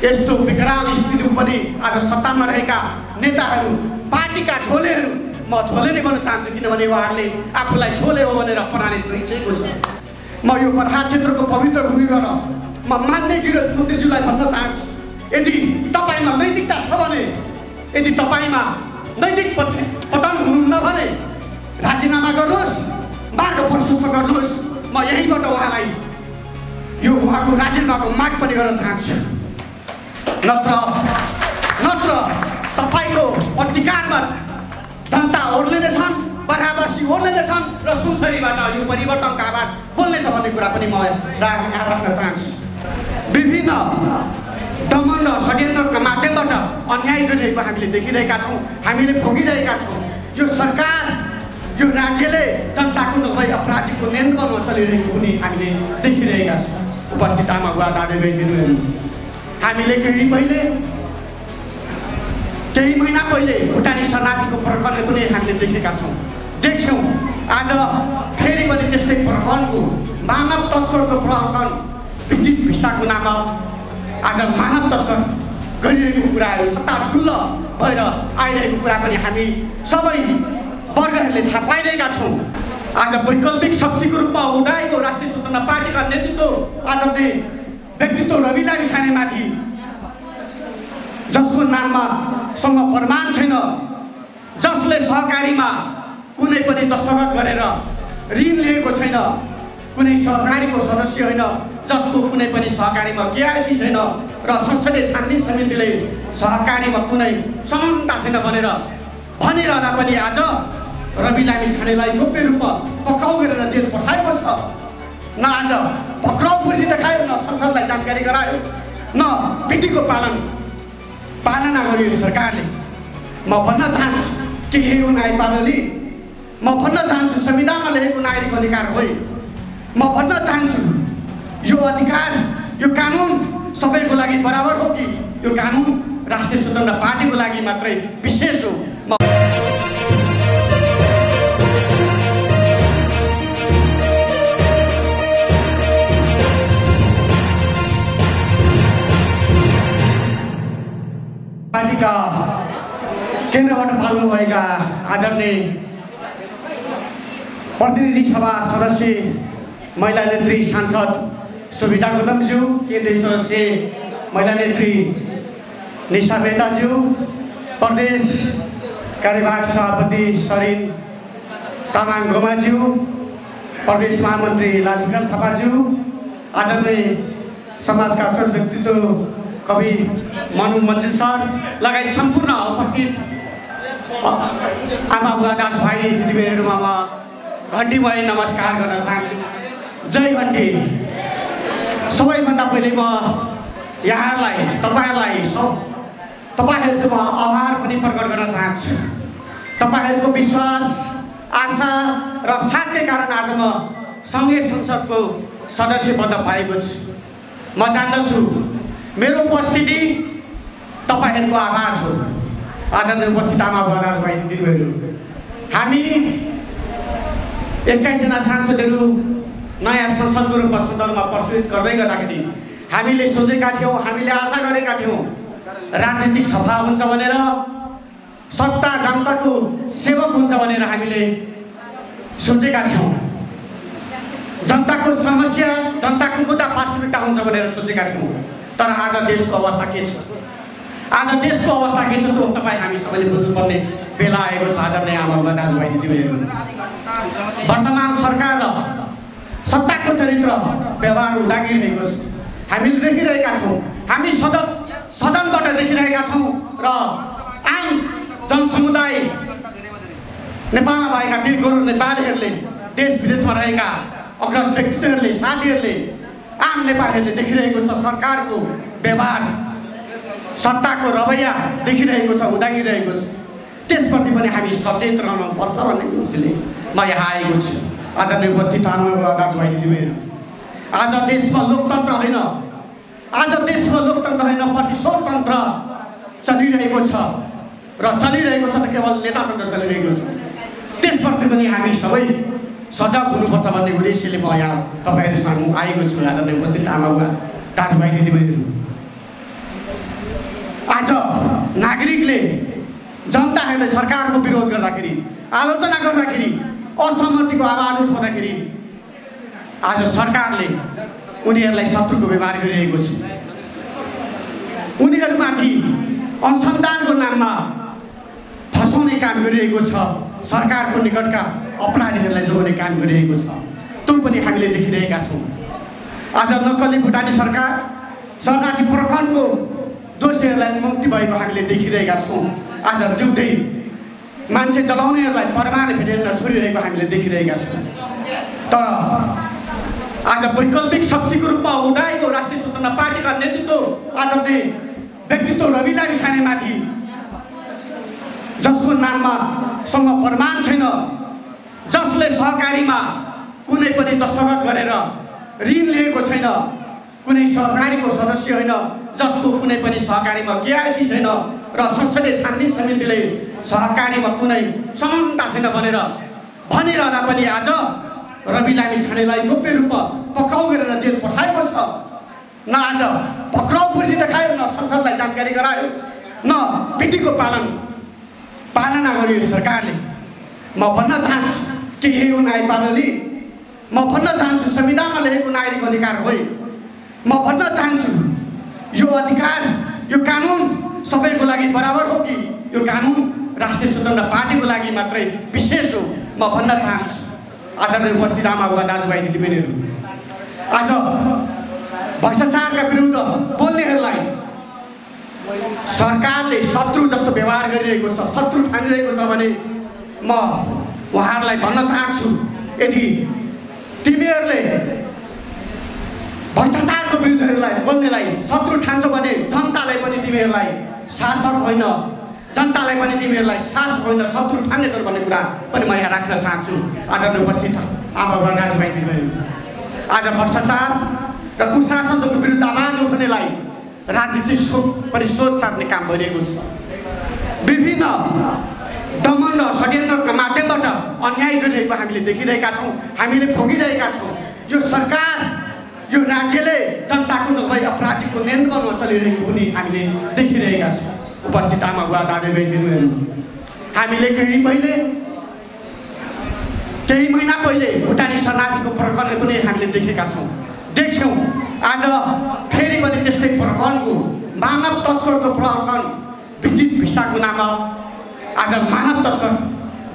यस्तो विकराल स्थितिमा पनि आज सत्तामा रहेका नेताहरू पार्टीका झोलेहरू म झोले नै भन्न चाहन्छु किनभने उहाँहरूले आफूलाई झोले हो भनेर प्रमाणित गरिसकेको छ। म यो बर्खा क्षेत्रको पवित्र भूमिबाट म मान्य गिरी मोदीज्यूलाई भन्न चाहन्छु यदि तपाईमा नैतिकता छ भने यदि तपाईमा नैतिक पतन हुनुहुन्न भने राजीनामा गर्नुहोस् मार्ग प्रशस्त गर्नुहोस्। म यहीँबाट उहाँलाई यो उहाँको राजीनामाको माग पनि गर्न चाहन्छु। नत्र तपाईको अधिकारमा जनता ओर्लिनेछन् बराबसी ओर्लिनेछन् र सुनसरीबाट यो परिवर्तनको आवाज बोल्नेछ भन्ने कुरा पनि म राख्न चाहन्छु। विभिन्न दमन र षड्यन्त्रका माध्यमबाट अन्याय गरिरहेको हामीले देखिरहेका छौँ, हामीले भोगिरहेका छौँ। यो सरकार यो राज्यले जनताको नभई अपराधीको नियन्त्रणमा चलिरहेको पनि हामीले देखिरहेका छौँ। उपस्थित आमा बुवा दाजुभाइदिदीहरू, हामीले केही महिना पहिले भुटानी शरणार्थीको प्रकरण पनि हामीले देख्यौँ। आज फेरि पनि त्यस्तै प्रकरणको मानव तस्करको प्रकरण विजित भिसाको नाममा आज मानव तस्कर गरिरहेको कुराहरू सत्ता ठुल्लो भएर आइरहेको कुरा पनि हामी सबै वर्गहरूले थाहा पाइरहेका छौँ। आज वैकल्पिक शक्तिको रूपमा उदाएको राष्ट्रिय स्वतन्त्र पार्टीका नेतृत्व आदरणीय व्यक्तित्व रवि लामिछानेमाथि जसको नाममा सँग प्रमाण छैन, जसले सहकारीमा कुनै पनि दस्तखत गरेर ऋण लिएको छैन, कुनै सहकारीको सदस्य होइन, जसको कुनै पनि सहकारीमा केआइसी छैन र संसदीय छानबिन समितिले सहकारीमा कुनै समानता छैन भनेर भनिरहँदा पनि आज रवि लामिछानेलाई गोप्य रूपमा पक्राउ गरेर जेल पठाएको छ। न आज पक्राउ पुर्जी देखायो, न संसदलाई जानकारी गरायो, न विधिको पालना गर्यो सरकारले। म भन्न चाहन्छु कि यो न्यायपालिकाले म भन्न चाहन्छु संविधानमा लेखेको नागरिक अधिकार हो। म भन्न चाहन्छु यो अधिकार यो कानुन सबैको लागि बराबर हो कि यो कानुन राष्ट्रिय स्वतन्त्र पार्टीको लागि मात्रै विशेष हो। पार्टीका केन्द्रबाट पाल्नुभएका आदरणीय प्रतिनिधि सभा सदस्य महिला नेत्री सांसद सुविधा गौतमज्यू, केन्द्रीय सदस्य महिला नेत्री निशा मेहताज्यू, प्रदेश कार्यवाहक सभापति सरिन तामाङ गोमाज्यू, प्रदेश महामन्त्री लालविक्रम थापाज्यू, आदरणीय समाजका व्यक्तित्व कवि मनु मन्जिल सर लगायत सम्पूर्ण उपस्थित आमा बुवा दाजुभाइ दिदीबहिनीहरूमा म घन्टीमय नमस्कार गर्न चाहन्छु। जय घन्टी। सबैभन्दा पहिले म यहाँहरूलाई तपाईँहरूको आभार पनि प्रकट गर्न चाहन्छु। तपाईँहरूको विश्वास आशा र साथकै कारण आज म सङ्घीय संसदको सदस्य बन्न पाएको छु। म जान्दछु मेरो उपस्थिति तपाईँहरूको आभार हो। आदरणीय उपस्थित आमा बुवा दाजुभाइ दिदीबहिनीहरू, हामी 21 जना सांसदहरू नयाँ संसदको रूपमा सदनमा प्रवेश गर्दै गर्दाखेरि हामीले सोचेका थियौँ, हामीले आशा गरेका थियौँ राजनीतिक सफा हुन्छ भनेर, सत्ता जनताको सेवक हुन्छ भनेर हामीले सोचेका थियौँ। जनताको समस्या जनताको मुद्दा प्राथमिकता हुन्छ भनेर सोचेका थियौँ। तर आज देशको अवस्था के छ? आज देशको अवस्था के छ त तपाईँ हामी सबैले बुझ्नुपर्ने बेला आएको छ। आदरणीय आमा बुवा दाजुभाइ दिदीबहिनीहरू, वर्तमान सरकार र सत्ताको चरित्र व्यवहार उदागिरहेको छ। हामीले देखिरहेका छौँ, हामी सदनबाट देखिरहेका छौँ र आम जनसमुदाय नेपालमा भएका वीर गौरव नेपालीहरूले, देश विदेशमा रहेका अग्रज व्यक्तित्वहरूले, साथीहरूले, आम नेपालीहरूले देखिरहेको छ सरकारको व्यवहार, सत्ताको रवैया देखिरहेको छ, उदागिरहेको छ। त्यसप्रति पनि हामी सचेत रहनुपर्छ भन्ने उद्देश्यले म यहाँ आएको छु। आदरणीय उपस्थित आउनुभएको दाजुभाइ दिदीबहिनीहरू, आज देशमा लोकतन्त्र होइन, प्रतिशोधतन्त्र चलिरहेको छ र चलिरहेको छ त केवल नेतातन्त्र चलिरहेको छ। त्यसप्रति पनि हामी सबै सजग हुनुपर्छ भन्ने उद्देश्यले म यहाँ तपाईँहरू सामु आएको छु। आदरणीय उपस्थित आमा बुवा दाजुभाइ दिदीबहिनीहरू, आज नागरिकले जनताहरूले सरकारको विरोध गर्दाखेरि आलोचना गर्दाखेरि असहमतिको आवाज उठाउँदाखेरि आज सरकारले उनीहरूलाई शत्रुको व्यवहार गरिरहेको छ। उनीहरूमाथि अनुसन्धानको नाममा फसाउने काम गरिरहेको छ। सरकारको निकटका अपराधीहरूलाई जोगाउने काम गरिरहेको छ। त्यो पनि हामीले देखिरहेका छौँ। आज नक्कली भुटानी सरकार शरणार्थी प्रकरणको दोषीहरूलाई मुक्ति भएको हामीले देखिरहेका छौँ। आज जिउँदै मान्छे जलाउनेहरूलाई परमाणु भेटेर छोडिरहेको हामीले देखिरहेका छौँ। तर आज वैकल्पिक शक्तिको रूपमा उदाएको राष्ट्रिय स्वतन्त्र पार्टीका नेतृत्व आदरणीय व्यक्तित्व रवि लामिछानेमाथि, जसको नाममा सँग प्रमाण छैन, जसले सहकारीमा कुनै पनि दस्तखत गरेर ऋण लिएको छैन, कुनै सहकारीको सदस्य होइन, जसको कुनै पनि सहकारीमा केआइसी छैन र संसदीय छानबिन समितिले सहकारीमा कुनै समानता छैन भनेर भनिरहँदा पनि आज रवि लामिछानेलाई गोप्य रूपमा पक्राउ गरेर जेल पठाएको छ। न आज पक्राउ पूर्ति देखायो, न संसदलाई जानकारी गरायो, न विधिको पालना गर्यो सरकारले। म भन्न चाहन्छु कि यो न्यायपालिकाले, म भन्न चाहन्छु संविधानमा लेखेको नागरिक अधिकार हो। म भन्न चाहन्छु यो अधिकार, यो कानुन सबैको लागि बराबर हो कि यो कानुन राष्ट्रिय स्वतन्त्र पार्टीको लागि मात्रै विशेष हो। म भन्न चाहन्छु आदरणीय उपस्थित आमाबुबा दाजुभाइ दिदीबहिनीहरू, आज भ्रष्टाचारका विरुद्ध बोल्नेहरूलाई सरकारले शत्रु जस्तो व्यवहार गरिरहेको छ, शत्रु ठानिरहेको छ भने म उहाँहरूलाई भन्न चाहन्छु, यदि तिमीहरूले भ्रष्टाचारको विरुद्धहरूलाई बोल्नेलाई शत्रु ठान्छौ भने जनतालाई पनि तिमीहरूलाई शासक होइन, जनतालाई पनि तिमीहरूलाई शासक होइन शत्रु ठान्नेछन् भन्ने कुरा पनि म यहाँ राख्न चाहन्छु। आदरणीय उपस्थित आमाबुबा दाजुभाइ दिदीबहिनी, आज भ्रष्टाचार र कुशासनको विरुद्ध आवाज उठाउनेलाई राजनीतिक परिशोध साध्ने काम भइरहेको छ। विभिन्न दमन र षड्यन्त्रका माध्यमबाट अन्याय गरिरहेको हामीले देखिरहेका छौँ, हामीले भोगिरहेका छौँ। यो सरकार, यो राज्यले जनताको नभई अपराधीको नियन्त्रणमा चलिरहेको पनि हामीले देखिरहेका छौँ। उपस्थित आमाबुबा दाजुभाइ दिदीबहिनी, हामीले केही महिना पहिले भुटानी शरणार्थीको प्रकरण पनि हामीले देख्यौँ। आज फेरि पनि त्यस्तै प्रकरणको मानव तस्करको प्रकरण विजित भिसाको नाममा आज मानव तस्कर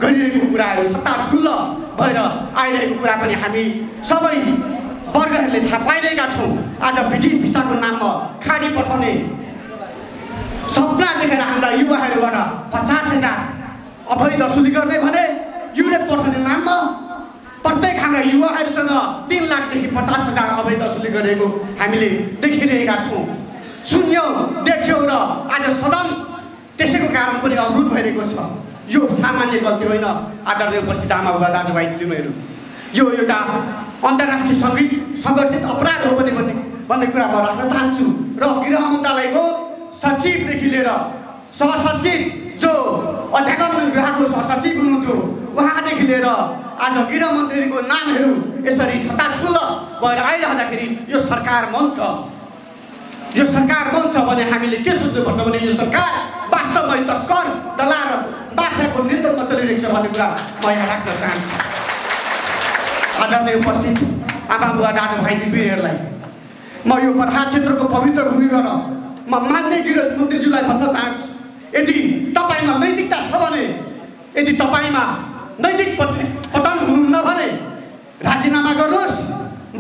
गरिरहेको कुराहरू सत्ता ठुलो भएर आइरहेको कुरा पनि हामी सबै वर्गहरूले थाहा पाइरहेका छौँ। आज विजित भिसाको नाममा खाडी पठाउने सपना देखेर हाम्रा युवाहरूबाट 50,000 अवैध वसुली गर्ने भने युरोप पठाउने नाममा प्रत्येक हाम्रा युवाहरूसँग 3 लाखदेखि 50,000 अवैध वसुली गरेको हामीले देखिरहेका छौँ, सुन्यौँ, देख्यौँ र आज सदन त्यसैको कारण पनि अवरुद्ध भइरहेको छ। यो सामान्य गल्ती होइन आदरणीय उपस्थित आमाबुबा दाजुभाइ दिदीबहिनीहरू, यो एउटा अन्तर्राष्ट्रिय सङ्गठित अपराध हो पनि भन्ने कुरा म राख्न चाहन्छु। र गृह मन्त्रालयको सचिवदेखि लिएर सहसचिव, जो अध्यापन विभागको सहसचिव हुनुहुन्थ्यो, उहाँदेखि लिएर आज गृहमन्त्रीको नामहरू यसरी छताछुल्ल भएर आइरहँदाखेरि यो सरकार मन्छ भने हामीले के सोच्नुपर्छ भने यो सरकार वास्तवमै तस्कर, दलाल र माफियाको नियन्त्रणमा चलिरहेको छ भन्ने कुरा म यहाँ राख्न चाहन्छु। आदरणीय उपस्थित आमाबुबा दाजुभाइ दिदीबहिनीहरूलाई म यो बर्खा क्षेत्रको पवित्र भूमिबाट म मान्य गृहमन्त्रीज्यूलाई भन्न चाहन्छु, यदि तपाईँमा नैतिकता छ भने, यदि तपाईँमा नैतिक पतन हुनुहुन्न भने राजीनामा गर्नुहोस्,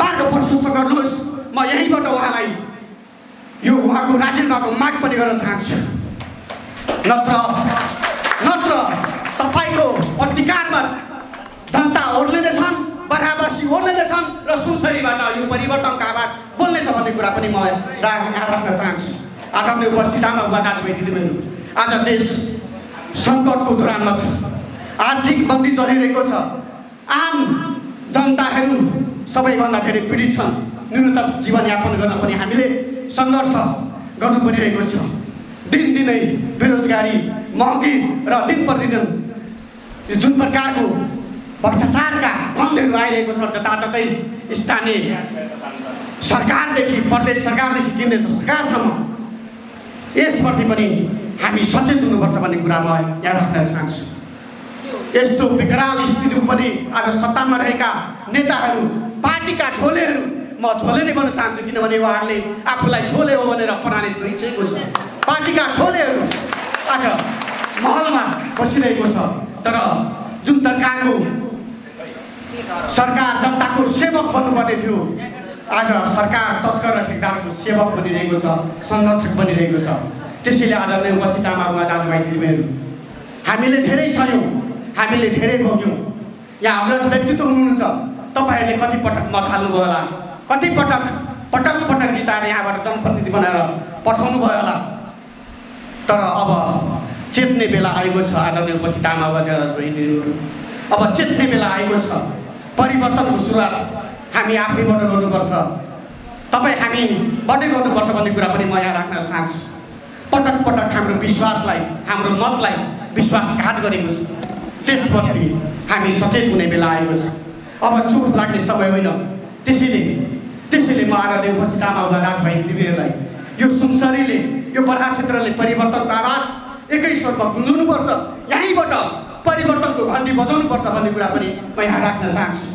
मार्ग प्रशस्त गर्नुहोस्। म यहीँबाट उहाँलाई यो उहाँको राजीनामाको माग पनि गर्न चाहन्छु। नत्र तपाईँको प्रतिकारमा जनता ओर्लिनेछन्, बराबसी ओर्लिनेछन् र सुनसरीबाट यो परिवर्तनको आवाज बोल्नेछ भन्ने कुरा पनि म यहाँ राख्न चाहन्छु। आदरणीय उपस्थित आमाबुबा दाजुभाइ दिदीबहिनीहरू, आज देश सङ्कटको दौरानमा छ, आर्थिक मन्दी चलिरहेको छ, आम जनताहरू सबैभन्दा धेरै पीडित छन्, न्यूनतम जीवनयापन गर्न पनि हामीले सङ्घर्ष गर्नु परिरहेको छ। दिनदिनै बेरोजगारी, महँगी र दिन प्रतिदिन जुन प्रकारको भ्रष्टाचारका बन्दहरू आइरहेको छ, जताततै स्थानीय सरकारदेखि प्रदेश सरकारदेखि केन्द्रीय सरकारसम्म, यस त्यसप्रति पनि हामी सचेत हुनुपर्छ भन्ने कुरा म यहाँ राख्न चाहन्छु। यस्तो विकराल स्थितिमा पनि आज सत्तामा रहेका नेताहरू, पार्टीका झोलेहरू, म झोले नै भन्न चाहन्छु किनभने उहाँहरूले आफूलाई झोले हो भनेर प्रमाणित गरिसकेको छ। पार्टीका झोलेहरू आज महलमा बसिरहेको छ। तर जुन तर्काको सरकार जनताको सेवक बन्नुपर्ने थियो, आज सरकार तस्कर र ठेकदारको सेवक बनिरहेको छ, संरक्षक बनिरहेको छ। त्यसैले आदरणीय उपस्थित आमा दाजुभाइ दिदीबहिनीहरू, हामीले धेरै सह्यौँ, हामीले धेरै भोग्यौँ। यहाँ हाम्रो व्यक्तित्व हुनुहुन्छ, तपाईँहरूले कति पटक मत हाल्नुभयो होला, कति पटक पटक जिताएर यहाँबाट जनप्रतिनिधि बनाएर पठाउनु भयो होला। तर अब चेत्ने बेला आएको छ आदरणीय उपस्थित आमा दाजुभाइहरू, अब चेत्ने बेला आएको छ। परिवर्तनको सुरुवात हामी आफैबाट गर्नुपर्छ, तपाईँ हामीबाटै गर्नुपर्छ भन्ने कुरा पनि म यहाँ राख्न चाहन्छु। पटक पटक हाम्रो विश्वासलाई, हाम्रो मतलाई विश्वासघात गरेको छ, त्यसप्रति हामी सचेत हुने बेला आएको छ। अब चुप लाग्ने समय होइन। त्यसैले म आदरणीय उपस्थित आमा दाजुभाइ दिदीबहिनीहरूलाई यो सुनसरीले, यो बर्खा क्षेत्रले परिवर्तनको आवाज एकै स्वरमा गुन्जाउनुपर्छ, यहीँबाट परिवर्तनको घन्टी बजाउनुपर्छ भन्ने कुरा पनि म यहाँ राख्न चाहन्छु।